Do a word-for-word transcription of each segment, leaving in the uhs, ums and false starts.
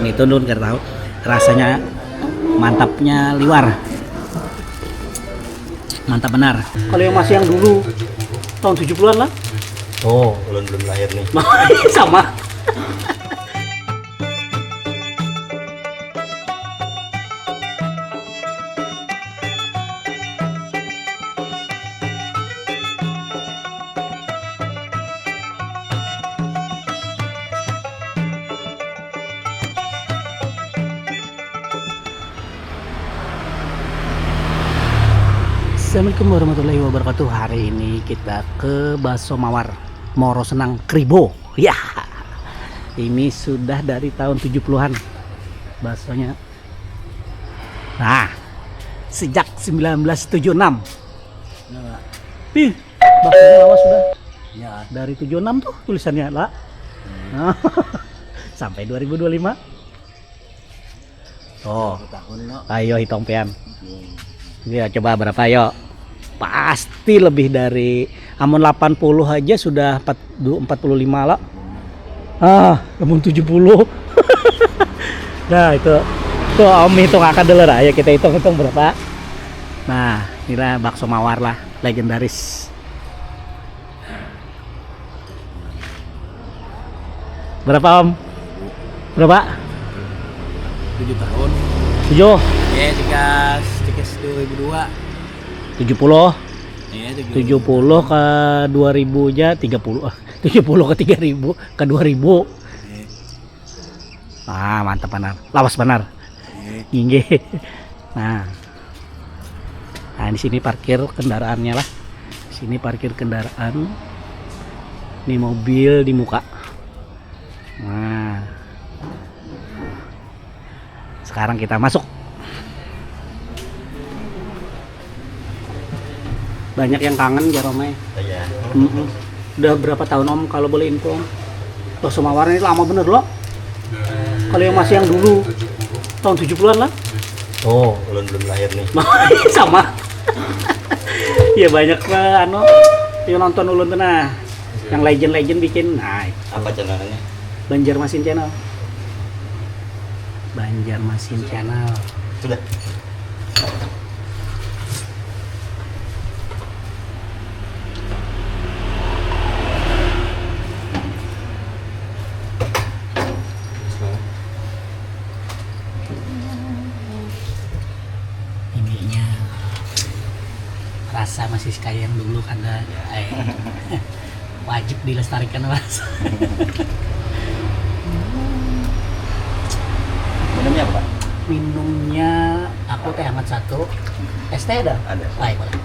Itu nun kada tahu. Rasanya mantapnya liwar. Mantap benar. Kalau yang masih yang dulu tahun tujuh puluhan lah. Oh, ulun belum lahir nih. Sama. Assalamualaikum warahmatullahi wabarakatuh. Hari ini kita ke Baso Mawar, Moro Senang Kribo. Ya. Ini sudah dari tahun tujuh puluhan basonya. Nah, sejak sembilan belas tujuh enam. Nah, Ih, basonya lawas sudah. Ya. Dari tujuh enam tuh tulisannya lah. Hmm. Sampai dua ribu dua lima. Oh. Satu tahun, no. Ayo hitung pian. Hmm. Ya, coba berapa, yo? Pasti lebih dari, amun delapan puluh aja sudah empat, du-, empat puluh lima lah. Ah, amun tujuh puluh. Nah, itu. Tuh, Om hitung akan dulu lah. Ayo kita hitung-hitung berapa. Nah, inilah bakso mawar lah, legendaris. Berapa, Om? Berapa? Tujuh tahun. Tujuh. Ya, tiga, tiga dua ribu dua. Tujuh puluh. Iya, tujuh. Tujuh puluh ke dua ribu aja tiga puluh. Ah, tujuh puluh ke tiga ribu, ke dua ribu. Iya. Ah, mantap benar. Lawas benar. Iya. Inggih. Nah. Nah, di sini parkir kendaraannya lah. Sini parkir kendaraan. Ini mobil di muka. Nah. Sekarang kita masuk. Banyak yang kangen, jar Om ai. Iya. Mm-mm. Udah berapa tahun, Om, kalau boleh info, Om? Bakso Mawar ini lama bener, lo. Kalau yang masih yang dulu, tahun tujuh puluhan lah. Oh, ulun belum lahir nih. Sama. Ya, banyak lah, anu, yang nonton ulun tuh, nah. Yang legend-legend bikin, nah. Apa channelnya? Banjarmasin Channel. Banjarmasin Channel. Sudah. Ininya rasa masih kayak yang dulu, kada, eh. Wajib dilestarikan, Mas. Minumnya apa, Pak? Minumnya aku teh hangat satu. Es teh ada? Ada. Baik, boleh.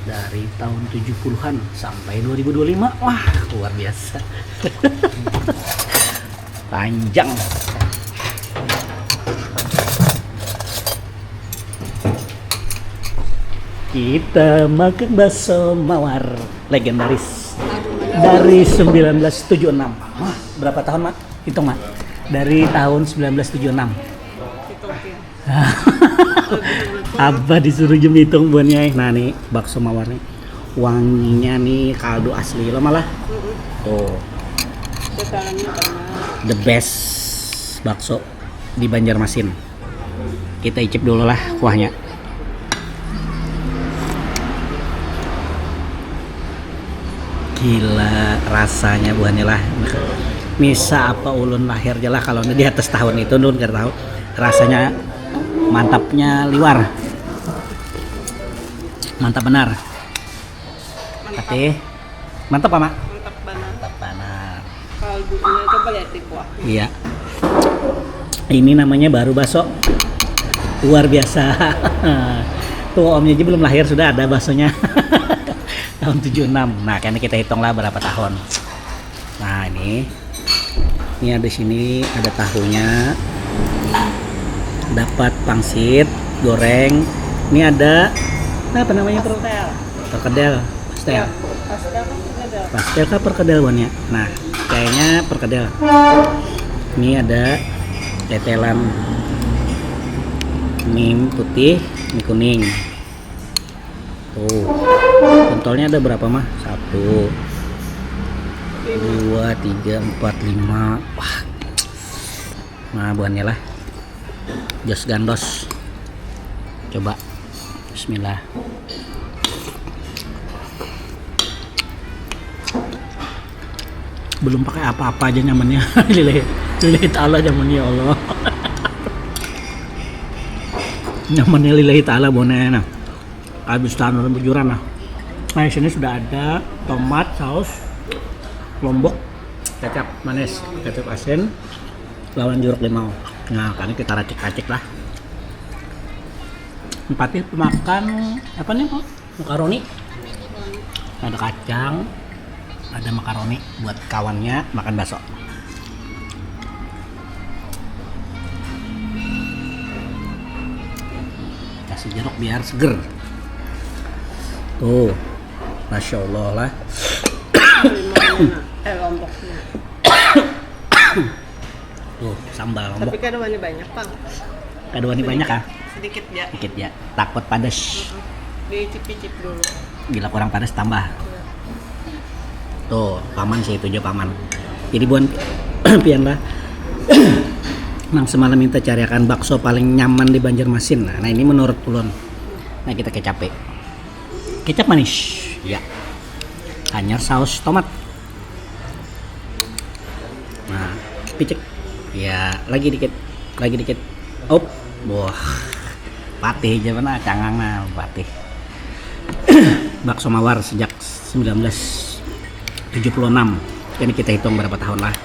Dari tahun tujuh puluhan sampai dua ribu dua lima. Wah, luar biasa. Panjang. Kita makan bakso Mawar legendaris dari sembilan belas tujuh enam. Wah, berapa tahun, Mak? Hitung, Mak. Dari tahun sembilan belas tujuh enam. Abah disuruh jam hitung buannya, eh. Nah, nih bakso Mawar nih. Wanginya nih kaldu asli lo malah. Mm-mm. Tuh. Dasarannya panas. The best bakso di Banjarmasin. Kita icip dulu lah kuahnya. Gila rasanya buhannya lah. Misa apa ulun lahir aja lah kalau di atas tahun itu, nun kada tahu. Rasanya mantapnya liwar. Mantap benar. Mantap. Katih. Mantap, Pak, Mak? Mantap banar. Mantap banar. Kaldunya coba lihat di kuah. Iya. Ini namanya baru baso. Luar biasa. Tuh, omnya aja belum lahir sudah ada basonya. Tahun tujuh enam. Nah, kayaknya kita hitunglah berapa tahun. Nah, ini. Ini ada sini, ada tahunya. Dapat pangsit, goreng. Ini ada apa namanya, Bro? Pastel. Perkedel, pastel. Ya, pastel kan perkedel. Pastel kah perkedel, Wan, ya? Nah, kayaknya perkedel. Ini ada tetelan. Mie putih, mie kuning. Tuh, pentolnya ada berapa mah? Satu, dua, tiga, empat, lima. Wah, nah buahnya lah. Jos gandos. Coba. Bismillah. Belum pakai apa-apa aja nyamannya. Lillahi, lillahi ta'ala nyamannya, ya Allah. Nyamannya lillahi ta'ala, boneh nah. Habis tahan orang bujuran lah. Nah, di sini sudah ada tomat, saus, lombok, kecap manis, kecap asin, lawan jeruk limau. Nah, kali kita racik-racik lah. Empatnya pemakan apa nih, Pak? Makaroni. Ada kacang, ada makaroni buat kawannya makan bakso. Kasih jeruk biar seger. Tuh, masya Allah lah. Limaunya, eh lomboknya. Tuh, sambal Tapi lombok. Kada wani banyak, Pang. Kada wani banyak ah. Sedikit ya. Dikit ya. Takut padas. Diicip-icip dulu. Bila kurang padas tambah. Tuh, paman sih itu aja paman. Jadi buan pian lah. Nang semalam minta cariakan bakso paling nyaman di Banjarmasin. Nah, nah ini menurut ulun. Nah, kita kecapi. Kecap manis. Ya. Hanya saus tomat. Nah, picik. Ya, lagi dikit. Lagi dikit. Op. Wah. Patih aja mana cangang nah patih. Bakso Mawar sejak sembilan belas tujuh puluh enam. Ini kita hitung berapa tahun lah.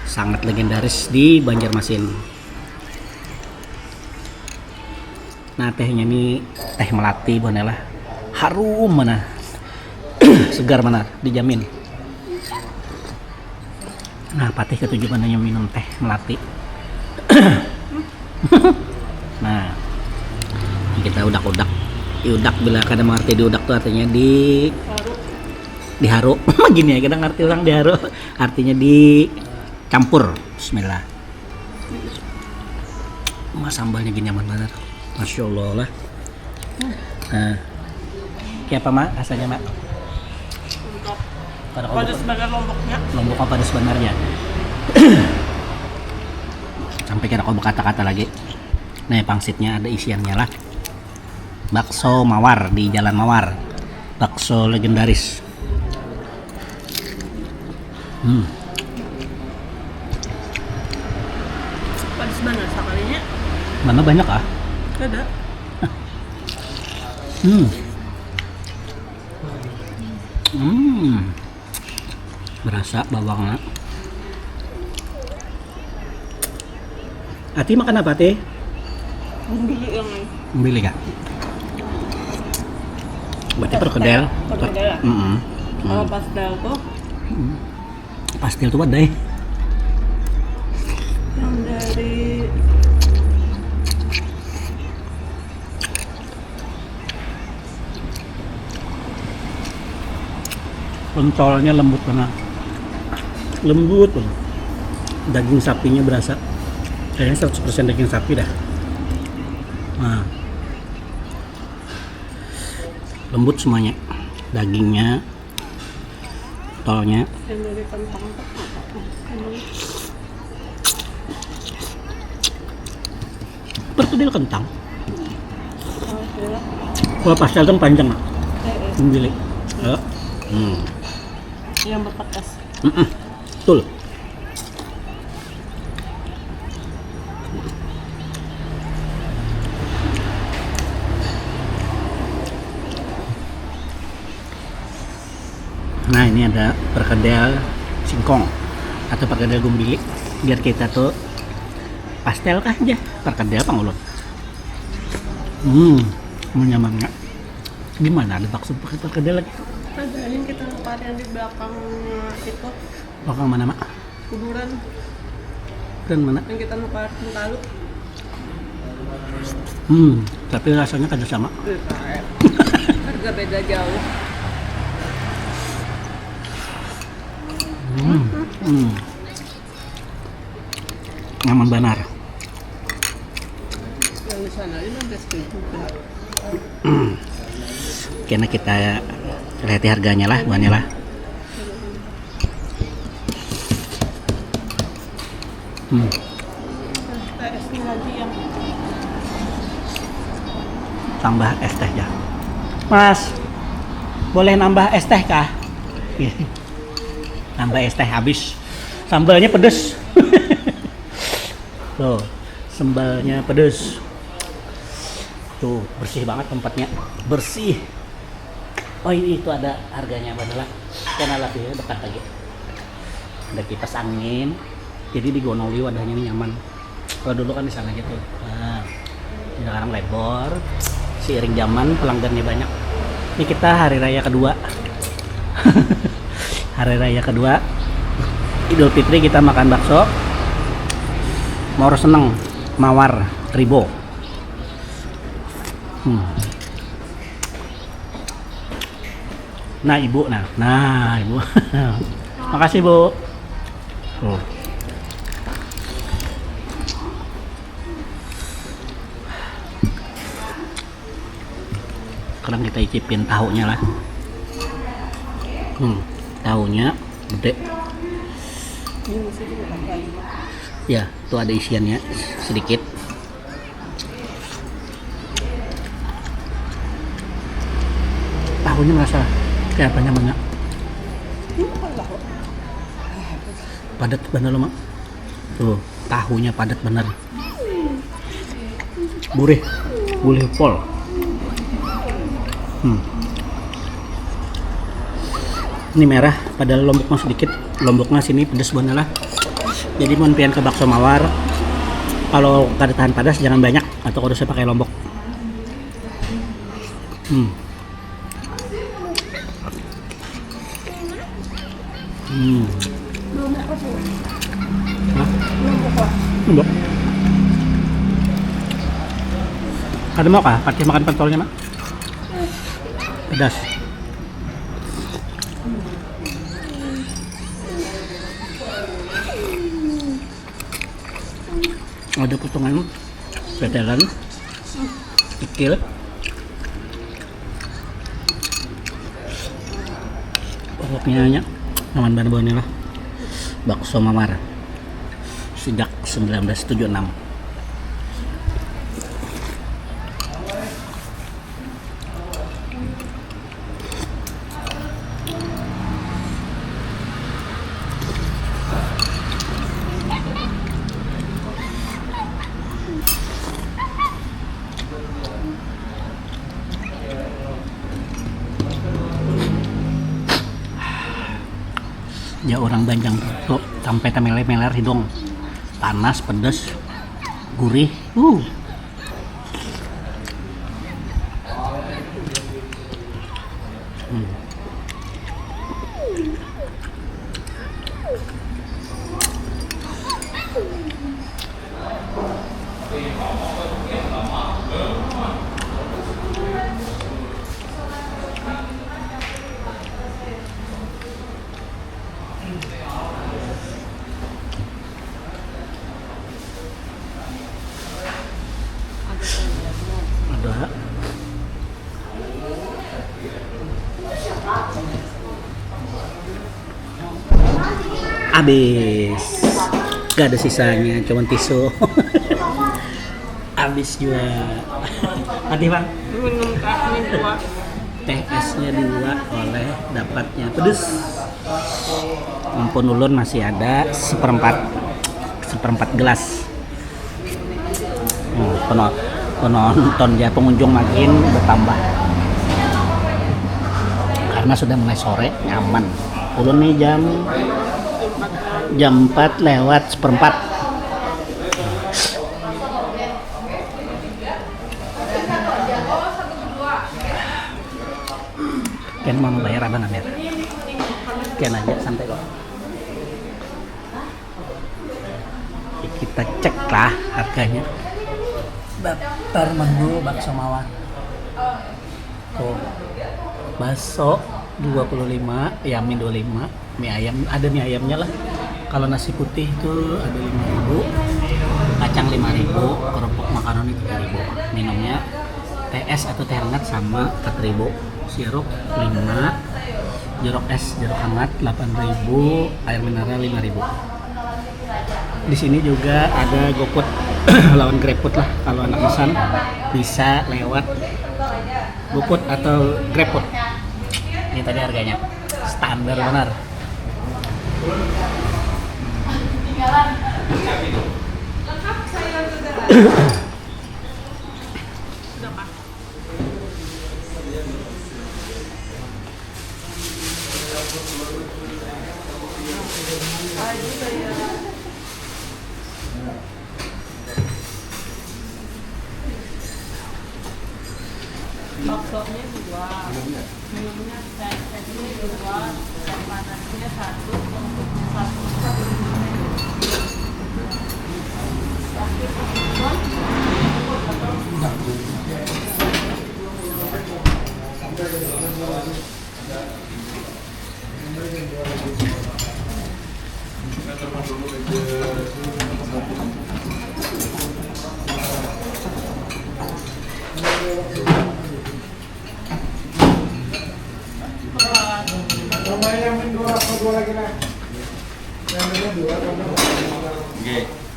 Sangat legendaris di Banjarmasin. Nah, tehnya ni teh melati buhannya lah. Harum mana. Segar mana, dijamin. Nah, patih ketujuh pananya minum teh melati. Nah, kita udak-udak. Diudak bila kada mengerti diudak tuh artinya di diharu. Gini ya, kita ngerti orang diharu. Artinya dicampur. Bismillah. Mas sambalnya gini nyaman banget. Masya Allah lah. Nah. Kayak apa, Mak? Rasanya, Mak? Untuk Kada padas banget lomboknya. Lombok apa ada sebenarnya? Sampai kira kau berkata-kata lagi. Nah, pangsitnya ada isiannya lah. Bakso Mawar di Jalan Mawar. Bakso legendaris. Hmm. Padas banget sekalinya. Mana banyak ah? Kada. Hmm. Hmm. Berasa bawangnya. Ati makan apa, Ti? Gumbili yang Gumbili kah? Berarti perkedel. Perkedel. Mm-mm. Kalau pastel tuh Pastel tuh wadai. Yang dari Pentolnya lembut banget. Lembut banget. Daging sapinya berasa. Kayaknya seratus persen daging sapi dah. Nah. Lembut semuanya. Dagingnya, pentolnya. Yang dari kentang tuh apa? Emang Perkedel kentang. Oh, iya. Kalau pastel kan panjang, Mak. Eh, eh. Gumbili. Ya. Hmm. Yang berpedas. Mm-mm. Betul. Nah, ini ada perkedel singkong atau perkedel gumbili. Biar kita tuh pastel kah aja perkedel apa ngulon. Hmm, menyamannya. Di mana ada bakso pakai perkedel lagi? Ada yang kita nukar yang di belakang itu Bakal mana, Mak? Kuburan Dan mana? Yang kita nukar talu. Hmm, tapi rasanya kada sama. Harga beda jauh. Hmm, hmm. Nyaman banar. Yang Kena kita lihat harganya lah, buahnya lah. Hmm. Tambah es teh ya. Mas, boleh nambah es teh kah? Nambah es teh habis. Sambalnya pedes. Tuh, sambalnya pedes. Tuh, bersih banget tempatnya. Bersih. Oh, ini itu ada harganya, Bang. Lah, kena lebih dekat lagi. Ada kipas angin. Jadi digonoli wadahnya ini nyaman. Kalau dulu kan di sana gitu. Nah, sekarang lebor. Seiring zaman pelanggannya banyak. Ini kita hari raya kedua. Hari raya kedua Idul Fitri kita makan bakso. Mau seneng mawar ribo. Hmm. Nah, ibu, nah. Nah, ibu. Makasih, Bu. Tuh. Sekarang kita icipin tahunya lah. Hmm, tahunya gede. Ya, tuh ada isiannya sedikit. Tahunya merasa kayak apa nyamannya. Padat bener loh, Mak. Tuh, tahunya padat bener. Gurih, gurih pol. Hmm. Ini merah, padahal lomboknya sedikit. Lomboknya sini pedes buahnya lah. Jadi mau pian ke bakso mawar, kalau kada tahan padas jangan banyak atau kada usah pakai lombok. Hmm. Hmm. Hah? Enggak. Ada mau kah? Pakai makan pentolnya, Mak? Pedas. Ada potongan tetelan kecil. Pokoknya nyaman banget lah. Bakso Mawar sejak sembilan belas tujuh enam. Ya, orang Banjar tuh sampai temeler-meler hidung, panas, pedes, gurih. Uh. Hmm. Ada. Habis. Gak ada sisanya, cuman tisu. Habis juga. Mati, Bang. Minum tehnya dua. Teh esnya dua, oleh dapatnya pedes. Ampun, ulun masih ada seperempat, seperempat gelas. Hmm, peno-, penonton ya, pengunjung makin bertambah. Karena sudah mulai sore, nyaman. Ulun nih jam, jam empat lewat seperempat. Kan mau bayar apa nggak bayar? Kan aja santai kok. Kita cek lah harganya. Daftar menu bakso mawar. Tuh. Bakso dua puluh lima, yami dua puluh lima, mie ayam, ada mie ayamnya lah. Kalau nasi putih itu ada lima ribu, kacang Lima ribu, kerupuk makaroni tiga ribu. Minumnya teh es atau teh hangat sama empat ribu. Sirup lima, jeruk es, jeruk hangat delapan ribu, air mineral lima ribu. Di sini juga ada GoFood lawan GrabFood lah. Kalau anak kosan bisa lewat GoFood atau GrabFood. Ini tadi harganya standar benar. Baksonya dua, minumnya teh esnya dua, teh panasnya satu, kerupuknya satu.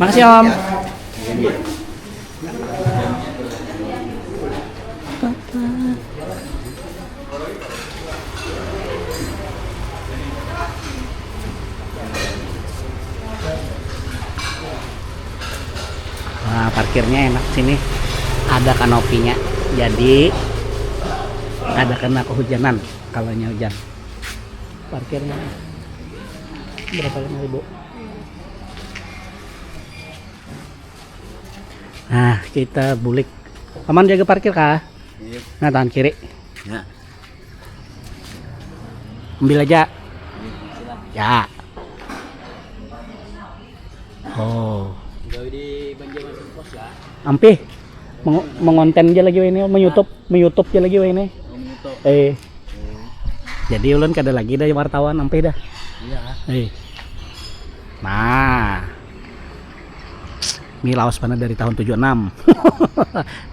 Makasih, Om. Wah, parkirnya enak sini. Ada kanopinya. Jadi ada kena kehujanan kalau hujan. Parkirnya berapa, lima ribu? Nah, kita bulik. Paman jaga parkir kah? Iya. Nah, tangan kiri. Ya. Ambil aja. Ya. Oh. Gawe di Banjarmasin Post ya. Ampih. Meng mengonten aja lagi ini, menyutup, menyutup aja lagi ini. Oh, menyutup. Eh. Jadi ulun kada lagi dari wartawan ampih dah. Iya. Eh. Nah. Ini lawas mana dari tahun tujuh enam.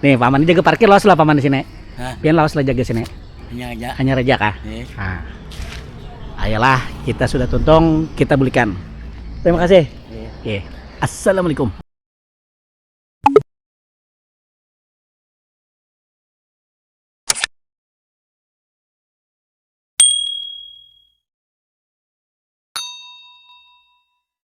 Nih, paman ini jaga parkir lawas lah paman di sini. Hah? Pian lawas lah jaga sini. Hanya aja. Hanya raja kah? Iya. Nah. Ayolah, kita sudah tuntung, kita bulikan. Terima kasih. Iya. Oke. Assalamualaikum.